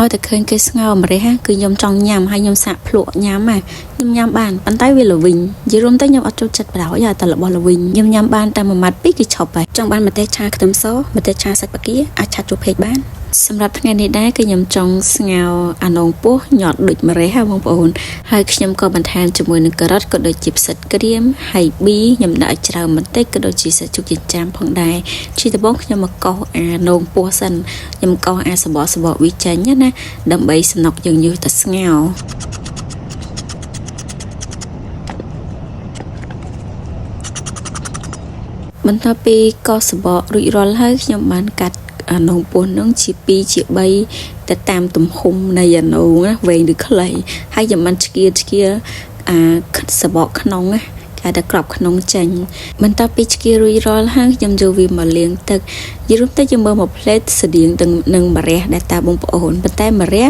ឲ្យតែឃើញគេស្ងោរម្រះគឺខ្ញុំចង់ញ៉ាំហើយខ្ញុំសាកភ្លក់ញ៉ាំណាខ្ញុំញ៉ាំបានប៉ុន្តែវាល្វីងនិយាយរួមទៅខ្ញុំអត់ចូលចិត្តប្រោយតែរបស់ល្វីងខ្ញុំញ៉ាំបានតែមួយម៉ាត់ពីរគឺឈប់ហើយចង់បានម្ទេសឆាខ្ទឹមសម្ទេសឆាសាច់បាគាអាច chat ចូល page បានសម្រាប់ថ្ងៃនេះដែរគឺខ្ញុំចង់ស្ងោរអានងពោះញាត់ដូចម្រេះហ៎បងប្អូនហើយខ្ញុំក៏បន្ថែមជាមួយនឹងការ៉ុតក៏ដូចជាផ្សិតក្រៀមហើយប៊ីខ្ញុំដាក់ឲ្យច្រើនបន្តិចក៏ដូចជាសាច់ជ្រូកចិញ្ច្រាំផងដែរជាដំបូងខ្ញុំមកកោសអានងពោះសិនខ្ញុំកោសអាសបកសបកវាចេញណាដើម្បីសំណុកយើងយកទៅស្ងោរ បន្ទាប់ពីកោសសបករួចរាល់ហើយខ្ញុំបានកាត់អានងពោះនឹងជា2ជា3ទៅតាមទំហំនៃអានងណាវែងឬខ្លីហើយខ្ញុំបានឆ្កៀឆ្កៀអាសបកក្នុងណាគេតែក្របក្នុងចេញបន្ទាប់ពីឆ្កៀរួចរាល់ហើយខ្ញុំយកវាមកលាងទឹកនិយាយរួមទៅយើងមើលមកផ្លេតស្តៀងទៅនឹងម្រះដែលតាបងប្អូនប៉ុន្តែម្រះ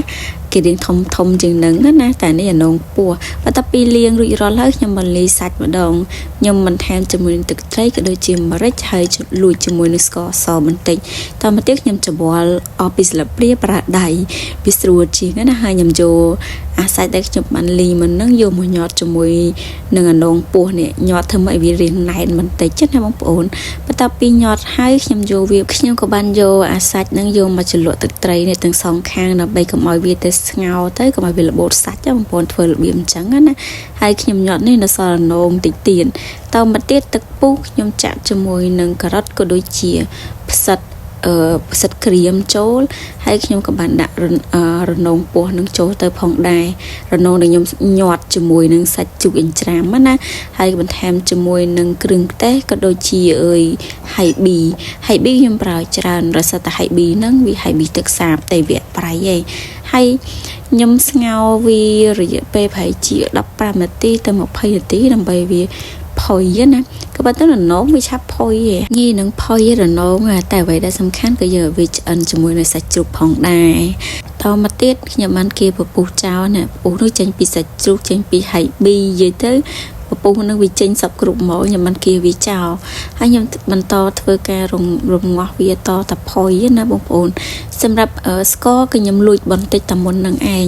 គេរៀងធំធំជាងនឹងណាតែនេះអានងពោះបន្ទាប់ពីលាងរួចរាល់ហើយខ្ញុំមកលាយសាច់ម្ដងខ្ញុំបន្ថែមជាមួយនឹងទឹកត្រីក៏ដូចជាម្រេចហើយលួចជាមួយនឹងស្ករសបន្តិចតមកទៀតខ្ញុំច្បល់អស់ពីស្លឹកព្រាប្រើដៃពីស្រួលជាងណាហើយខ្ញុំយកអាសាច់ដែលខ្ញុំបានលីមុនហ្នឹងយកមកញាត់ជាមួយនឹងអានងពោះនេះញាត់ធ្វើម៉េចវារៀងណែនបន្តិចណាបងប្អូនបន្ទាប់ពីញាត់ហើយខ្ញុំយកវាខ្ញុំក៏បានយកអាសាច់ហ្នឹងយកមកជ្រលក់ទឹកត្រីនេះទាំងសងខាងដើម្បីកុំឲ្យវាទៅស្ងោរទៅកុំឲ្យវារបូតសាច់បងប្អូនធ្វើរបៀបអញ្ចឹងណាហើយខ្ញុំញាត់នេះនៅសល់រនោងតិចទៀតតមកទៀតទឹកពុះខ្ញុំចាក់ជាមួយនឹងការ៉ុតក៏ដូចជាផ្សិតអឺផ្សិតក្រៀមចូលហើយខ្ញុំក៏បានដាក់រនោងពោះនឹងចូលទៅផងដែររនោងដែលខ្ញុំញាត់ជាមួយនឹងសាច់ជ្រូកអញ្ច្រាមណាហើយបន្ថែមជាមួយនឹងគ្រឿងទេសក៏ដូចជាអើយហៃប៊ីហៃប៊ីខ្ញុំប្រើច្រើនរសតែហៃប៊ីហ្នឹងវាហៃប៊ីទឹកសាបតែវាប្រៃឯងហើយខ្ញុំស្ងោរវារយៈពេលប្រហែលជា15នាទីទៅ20នាទីដើម្បីវាផុយណាក៏ប៉ុន្តែរនងវាឆាប់ផុយឯងងាយនឹងផុយរនងតែអ្វីដែលសំខាន់គឺយើងវាឆ្អិនជាមួយនឹងសាច់ជ្រូកផងដែរតមកទៀតខ្ញុំបានគេពពុះចោលណាពពុះនោះចេញពីសាច់ជ្រូកចេញពីហៃប៊ីនិយាយទៅពពុះនឹងវាចេញសពគ្រប់មកខ្ញុំបានគេវាចោលហើយខ្ញុំបន្តធ្វើការរំងាស់វាតតាផុយណាបងប្អូនសម្រាប់ស្ករគឺខ្ញុំលួចបន្តិចតែមុននឹងឯង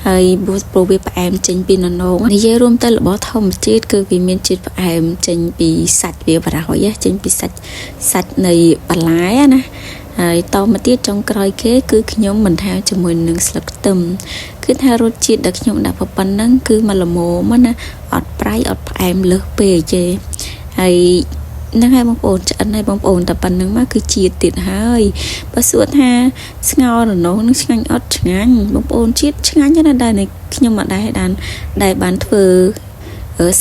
ហើយព្រោះវាផ្អែមចេញពីននងនិយាយរួមទៅរបស់ធម្មជាតិគឺវាមានជាតិផ្អែមចេញពីសាច់វាបរោយចេញពីសាច់សាច់នៃបន្លែណាហើយតមកទៀតចុងក្រោយគេគឺខ្ញុំបន្ថែមជាមួយនឹងស្លឹកខ្ទឹមគឺថារសជាតិដែលខ្ញុំដាក់ប៉ុណ្ណឹងគឺមកល្មមណាអត់ប្រៃអត់ផ្អែមលើសពេកទេហើយហ្នឹងហើយបងប្អូនឆ្អិនហើយបងប្អូនតែប៉ុណ្្នឹងមកគឺជាតិទៀតហើយបើសួរថាស្ងោររនងនឹងឆ្ងាញ់អត់ឆ្ងាញ់បងប្អូនជាតិឆ្ងាញ់ណាស់ដែរខ្ញុំអត់ដែរដែលបានធ្វើ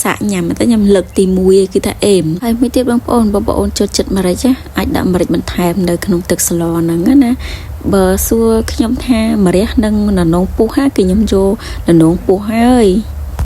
សាក់ញ៉ាំតែខ្ញុំលើកទី1គឺថាអេមហើយមួយទៀតបងប្អូនបងប្អូនចូលចិត្តម្រេចអាចដាក់ម្រេចបន្ថែមនៅក្នុងទឹកស្លហ្នឹងណាបើសួរខ្ញុំថាម្រះនិងននងពុះគឺខ្ញុំយកននងពុះហើយ។